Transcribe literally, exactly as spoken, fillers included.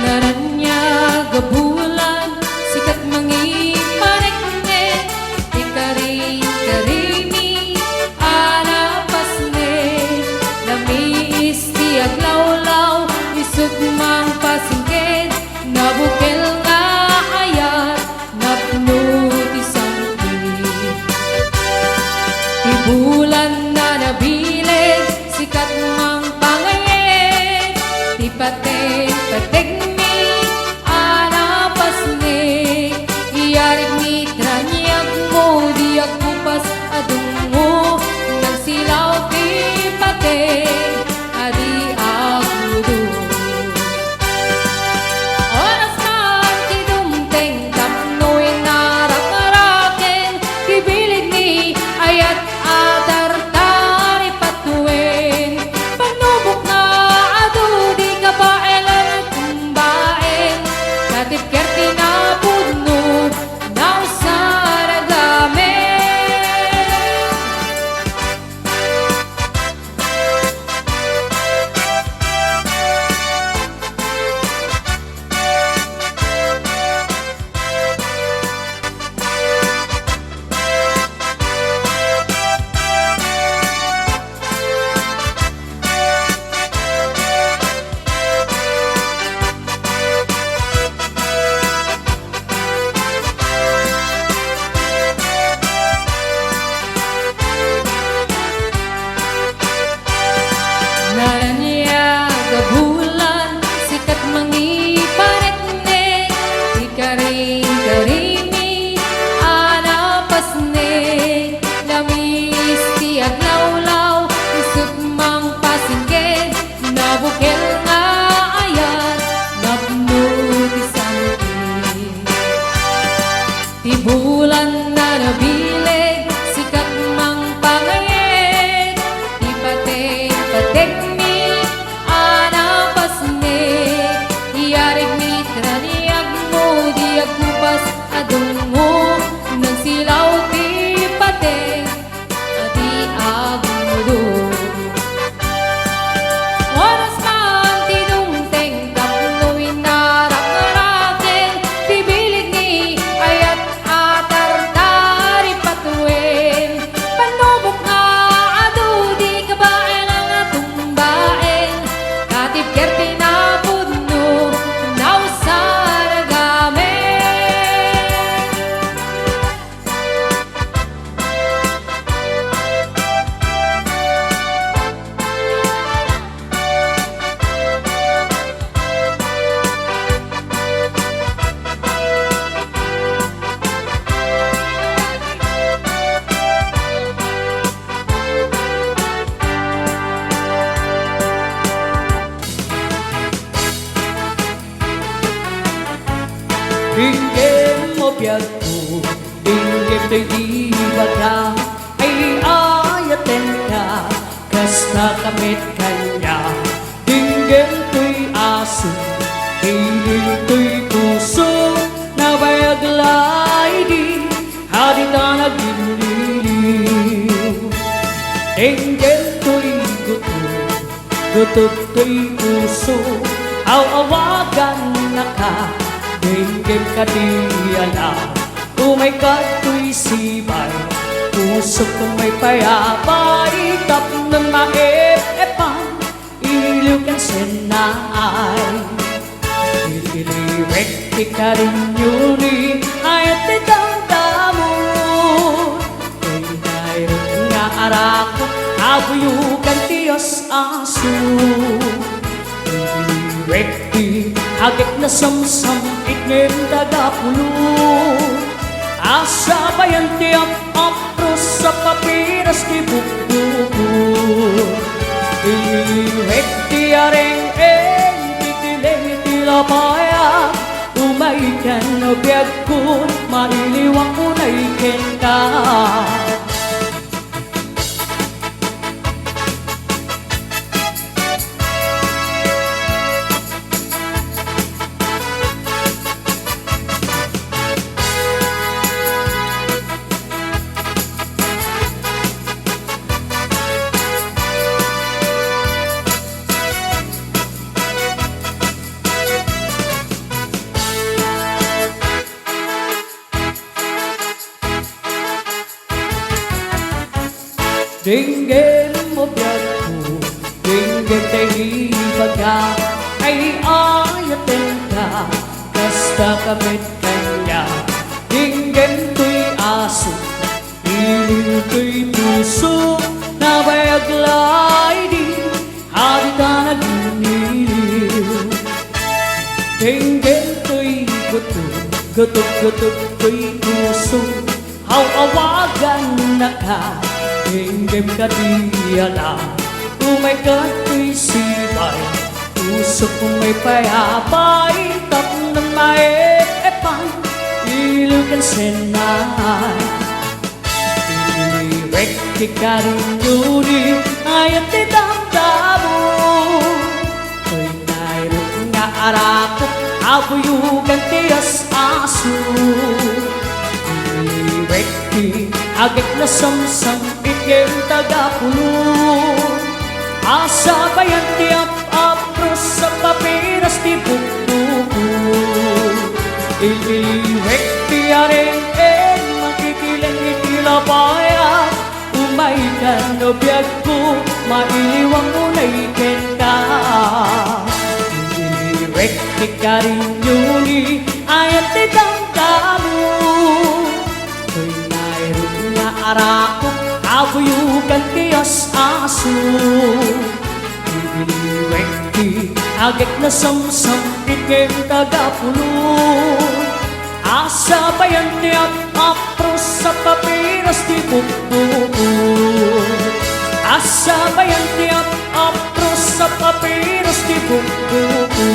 Naraniag a bulan, sikat mangipareknek, ti karin-karin mi a napasnek. Namiis ti aglawlaw, isut' mangpasingked, nabukel nga ayat, napno ti sangkit. Ti bulan a nabileg, sikat mangpangayek, ti pateg-pategmi a napasnek. Iyarig mi ti raniagmo, di agkupas a dungngo, nagsilaw ti pateg a di agudod. Oras man ti dumteng tapno inarak-araken ti bileg mi, ayat a tartari patuen. Panubok nga adu, di kabaelan tumbaen, katipker ti napudno, nausar a gamek. Naraniag a bulan, sikat mangipareknek, ti karin-karin mi a napasnek. Namiis ti aglawlaw, isut' mangpasingked, nabukel nga ayat, napno ti sangkit. Ti bulan a nabileg, sikat mangpangayek, ti pateg-pategmi a napasnek. Iyarig mi ti raniagmo, di agkupas a dungngo, nagsilaw ti pateg a di agmudo. Oras man ti dumteng tapno inarak-araken ti bileg mi, ayat a tartari patuen. Panubok nga adu, di kabaelan a tumbaen, katipker ti napudno, nausar a gamek. Inggem mo biagko, inggem toy ibaga, ay ayatenka, kasta ka met kaniak. Inggem toy aso, inggem toy puso, nabayag la idi, a dita nagliliw. Inggem toy gutom, gutom toy puso, aw-awagannaka, inggem kadi ala. Umayka toy sibay, pusok toy payabay, tapno maep-epan, iliw ken sennaay. Iliwek ti karinyo ni ay ti damdamo. Daydiay nga arak, abuyogan ti as-aso. Iliwek ti agek nasamsam, iknem daga pulo. Asabayan ti ap-apros a papiras ti bukbuko. Iliwek ti areng-eng, ti kileng ti lapaya. Umay ken no biagko, mailiwak unay kenka. ibaga, ay ayatenka, kasta ka met kaniak. Denggem toy aso, iliw toy puso, nabayag la idi, a dita nagiliw. Denggem toy gutom, gutom, gutom toy puso, aw-awagannaka. Denggem kadi a la, umayka toy sibay, pusok may payabay, tapno maep-epan, iliw ken senay. Iliwek ti karinyoni, ayat ti damdamo. Toy nairut nga arakop, a buyogan ti as-aso. Iliwek ti agek nasamsam, ikem tagapulo. A sabayan ti ap-apros a papiras ti bukbuko. Iliwek ti areng-eng, makikilen iti labaya. Umayka no biagko, mailiwak unay kenka. Iliwek ti karinyoni, ayat ti damdamo. Toy nairut nga arakop, a buyogan ti as-aso. Iliwek ti agek nasamsam, ikem tagapulo. A sabayan ti ap-apros a papiras ti bukbuko. A sabayan ti ap-apros a papiras ti bukbuko.